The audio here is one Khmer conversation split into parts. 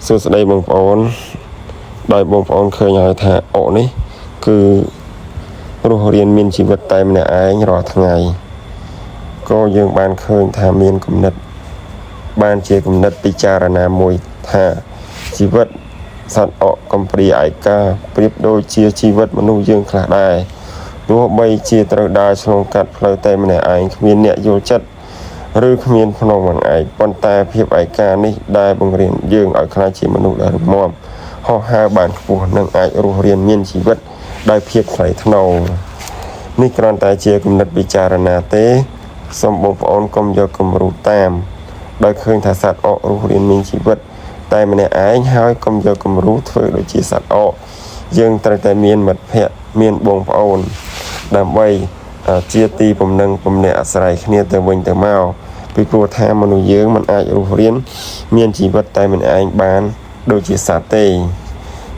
សួស្តីបងប្អូនដោយបងប្អូនឃើញហើយថាអុកនេះគឺរស់រានមានជីវិតតែម្នាក់ឯងរាល់ថ្ងៃក៏យើងបានឃើញថាមានគំនិតបានជាគំនិតពិចារណាមួយថាជីវិតសត្វអុកកំព្រាឯកាប្រៀបដូចជាជីវិតមនុស្សយើងខ្លះដែរទោះបីជាត្រូវដើរឆ្លងកាត់ផ្លូវតែម្នាក់ឯងគ្មានអ្នកយល់ចិត្ត ឬគ្មានភ្នំបង្អែកប៉ុន្តែភាពឯកានេះដែលបង្រៀនយើងឲ្យក្លាយជាមនុស្សដែលរឹងមាំហោះហើរបានខ្ពស់និងអាចរស់រានមានជីវិតដោយភាពថ្លៃថ្នូរនេះគ្រាន់តែជាគំនិតពិចារណាទេសូមបងប្អូនកុំយកគំរូតាមដោយឃើញថាសត្វអករស់រានមានជីវិតតែម្នាក់ឯងហើយកុំយកគំរូធ្វើដូចជាសត្វអកយើងត្រូវតែមានមិត្តភក្តិមានបងប្អូនដើម្បីជាទីពំនឹងពំនាក់អាស្រ័យគ្នាទៅវិញទៅមកពីព្រោះថាមនុស្សយើងមិនអាចរស់រានមានជីវិតតែម្នាក់ឯងបានដូចជាសត្វទេ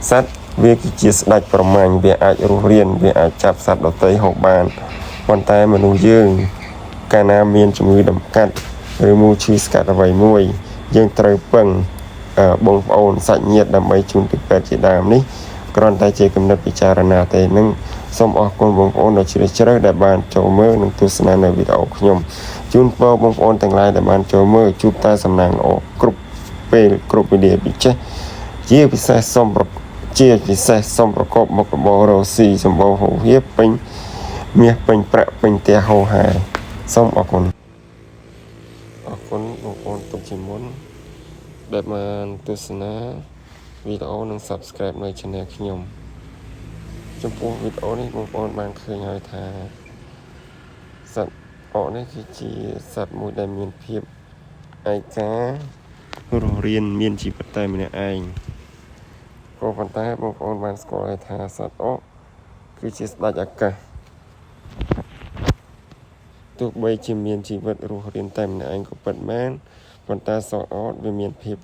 សត្វវាគឺជាស្ដេចប្រមាញ់វាអាចរស់រានវាអាចចាប់សត្វដទៃហូបបានប៉ុន្តែមនុស្សយើងកាលណាមានជំងឺតម្កាត់ឬមូឈឺស្កាត់អ្វីមួយយើងត្រូវពឹងបងប្អូនសាច់ញាតិដើម្បីជូនទៅពេទ្យជាដើមនេះគ្រាន់តែជាគំនិតពិចារណាទេនឹងសូមអរគុណបងប្អូនដ៏ជ្រាលជ្រៅដែលបានចូលមើលនិងទស្សនានៅវីដេអូខ្ញុំជូនពរបងប្អូនទាំងឡាយដែលបានចូលមើលជួបតែសំណាងល្អគ្រប់ពេលគ្រប់វេលាពិសេសជាពិសេសសូមប្រជាពិសេសសូមប្រកបមុខរបររកស៊ីសម្បូរហូរហៀបពេញមាសពេញប្រាក់ពេញផ្ទះហូរហែសូមអរគុណអរគុណបងប្អូនទុកជាមុនដែលបានទស្សនាវីដេអូនិង Subscribe នៅ Channel ខ្ញុំចំពោះវីដេអូនេះបងប្អូនបានឃើញហើយថាសត្វអកនេះគឺជាសត្វមួយដែលមានភាពឯការស់រានមានជីវិតតែម្នាក់ឯងក៏ប៉ុន្តែបងប្អូនបានស្គាល់ហើយថាសត្វអកគឺជាស្ដេចអាកាសទោះបីជាមានជីវិតរស់រានតែម្នាក់ឯងក៏ពិតមែនប៉ុន្តែសត្វអកវាមានភាព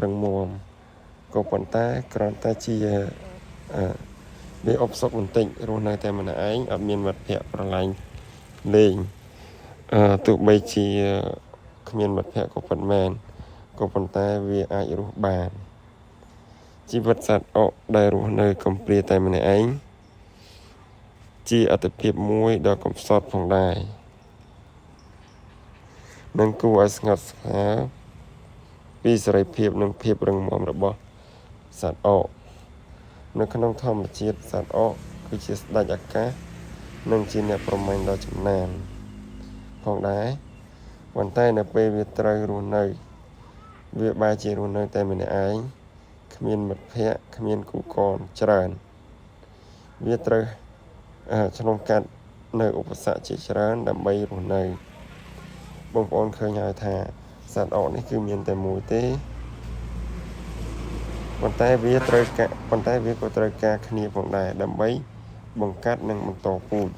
រឹងមាំក៏ប៉ុន្តែគ្រាន់តែជាអឺវាអបសុកបន្តិចរស់នៅតែម្នាក់ឯងអត់មានមិត្តភ័ក្តិប្រឡែងលេងទោះបីជាគ្មានមិត្តភ័ក្តិក៏ពិតមែនក៏ប៉ុន្តែវាអាចរស់បានជីវិតសត្វអកដែលរស់នៅកំព្រាតែម្នាក់ឯងជាអត្តភាពមួយដ៏កំសត់ផងដែរនិងគួរឲ្យស្ងប់ស្ងាត់ពីសេរីភាពនិងភាពរឹងមាំរបស់សត្វអកនៅក្នុងធម្មជាតិសត្វអកគឺជាស្ដេចអាកាសនិងជាអ្នកប្រមាញ់ដ៏ចំណានផងដែរប៉ុន្តែនៅពេលវាត្រូវរស់នៅវាបែរជារស់នៅតែម្នាក់ឯងគ្មានមិត្តភ័ក្តិគ្មានគូកនច្រើនវាត្រូវឆ្លងកាត់នៅឧបសគ្គជាច្រើនដើម្បីរស់នៅបងប្អូនឃើញហើយថាសត្វអកនេះគឺមានតែមួយទេប៉ុន្តែវាត្រូវការប៉ុន្តែវាក៏ត្រូវការគ្នាផងដែរដើម្បីបង្កាត់និងបន្តពូជ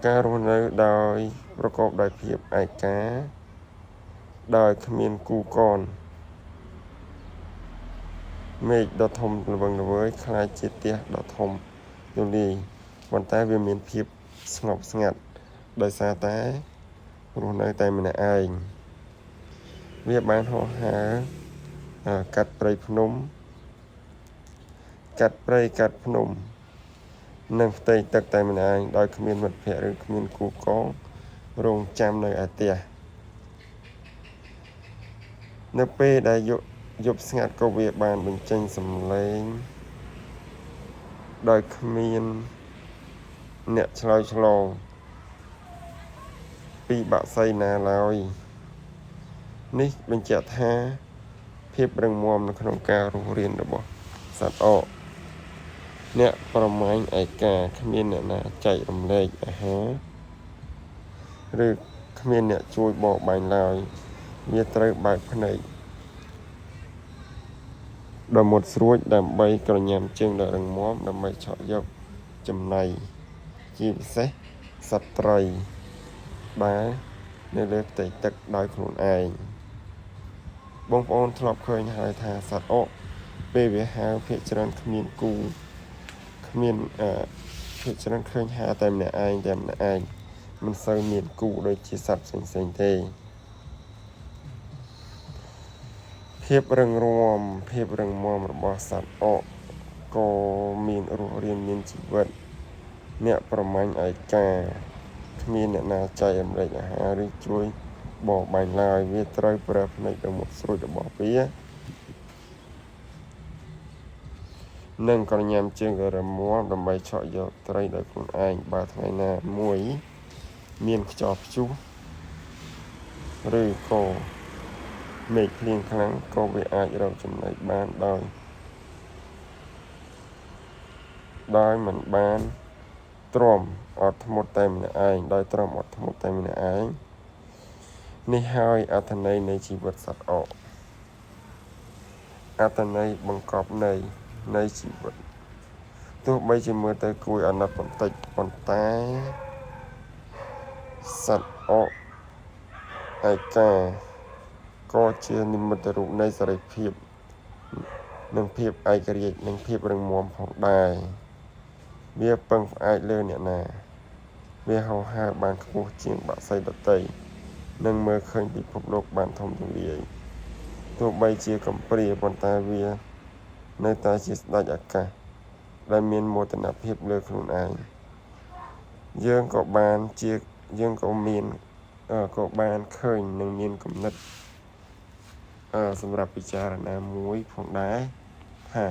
ការរស់នៅដោយប្រកបដោយភាពឯកាដោយគ្មានគូកនមេឃដ៏ធំល្វឹងល្វើយក្លាយជាផ្ទះដ៏ធំទូលាយប៉ុន្តែវាមានភាពស្ងប់ស្ងាត់ដោយសារតែរស់នៅតែម្នាក់ឯងវាបានហោះហើរកាត់ព្រៃភ្នំកាត់ព្រៃកាត់ភ្នំនិងផ្ទៃទឹកតែម្នាក់ឯងដោយគ្មានមិត្តភ័ក្តិឬគ្មានគូកងរងចាំនៅឯផ្ទះនៅពេលដែលយប់យប់ស្ងាត់ក៏វាបានបញ្ចេញសំឡេងដោយគ្មានអ្នកឆ្លើយឆ្លងពីបក្សីណាឡើយនេះបញ្ជាក់ថាភាពរឹងមាំនៅក្នុងការរស់រានរបស់សត្វអកអ្នកប្រមាញ់ឯកាគ្មានអ្នកណាចែករំលែកអាហារឬគ្មានអ្នកជួយបរបាញ់ឡើយវាត្រូវបើកភ្នែកដ៏មុតស្រួចដើម្បីក្រញាំជើងដ៏រឹងមាំដើម្បីឆក់យកចំណីជាពិសេសសត្វត្រីដែលនៅលើផ្ទៃទឹកដោយខ្លួនឯងបងប្អូនធ្លាប់ឃើញហើយថាសត្វអកពេលវាហើរភាគច្រើនគ្មានគូគ្មានអឺភាគច្រើនឃើញហើរតែម្នាក់ឯងតែម្នាក់ឯងមិនសូវមានគូដូចជាសត្វផ្សេងៗទេ។ ភាពរឹងមាំភាពរឹងមាំរបស់សត្វអុកក៏មានរស់រានមានជីវិតអ្នកប្រមាញ់ឯកាគ្មានអ្នកណាចែករំលែកអាហារឬជួយបរបាញ់ឡើយវាត្រូវប្រើភ្នែកដ៏មុតស្រួចរបស់វា និងក្រញាំជើងដ៏រឹងមាំដើម្បីឆក់យកត្រីដោយខ្លួនឯងបើថ្ងៃណាមួយមានខ្យល់ព្យុះឬក៏មេឃភ្លៀងខ្លាំងក៏វាអាចរកចំណីបានដោយដោយមិនបានទ្រាំអត់ធ្មត់តែម្នាក់ឯងដោយទ្រាំអត់ធ្មត់តែម្នាក់ឯងនេះហើយអត្ថន័យនៃជីវិតសត្វអុកអត្ថន័យបង្កប់ន័យនៃជីវិតទោះបីជាមើលទៅគួរឲ្យអាណិតបន្តិចប៉ុន្តែសត្វអុកឯកាក៏ជានិមិត្តរូបនៃសេរីភាពនិងភាពឯករាជ្យនិងភាពរឹងមាំផងដែរវាពឹងផ្អែកលើអ្នកណាវាហោះហើរបានខ្ពស់ជាងបក្សីដទៃនិងមើលឃើញពិភពលោកបានធំទូលាយទោះបីជាកំព្រាប៉ុន្តែវានៅតែជាស្ដេចអាកាសដែលមានមោទនភាពលើខ្លួនឯងយើងក៏បានជាយើងក៏មានក៏បានឃើញនិងមានគំនិតសម្រាប់ពិចារណាមួយផងដែរថា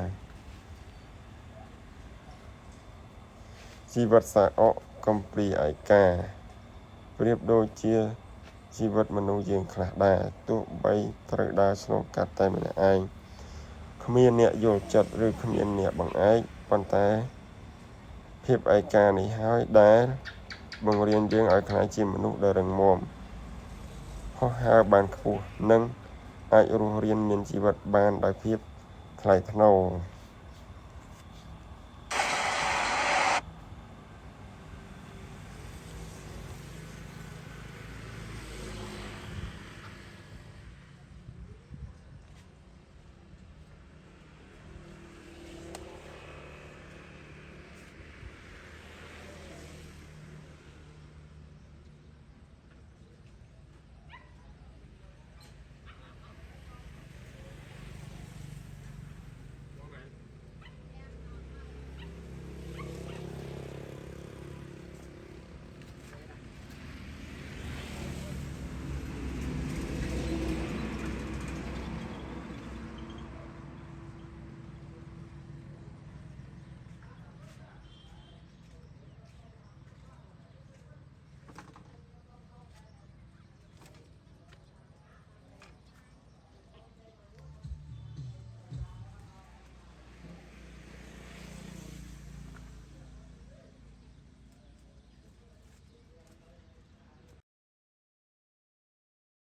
ជីវិតសាអកកំព្រាឯកាប្រៀបដូចជាជីវិតមនុស្សយើងខ្លះដែរទោះបីត្រូវដើរឆ្លងកាត់តែម្នាក់ឯងគ្មានអ្នកយល់ចិត្តឬគ្មានអ្នកបង្អែកប៉ុន្តែភាពឯកានេះហើយដែលបង្រៀនយើងឲ្យក្លាយជាមនុស្សដ៏រឹងមាំហោះហើរបានខ្ពស់និងអាចរស់រានមានជីវិតបានដោយភាពថ្លៃថ្នូរ។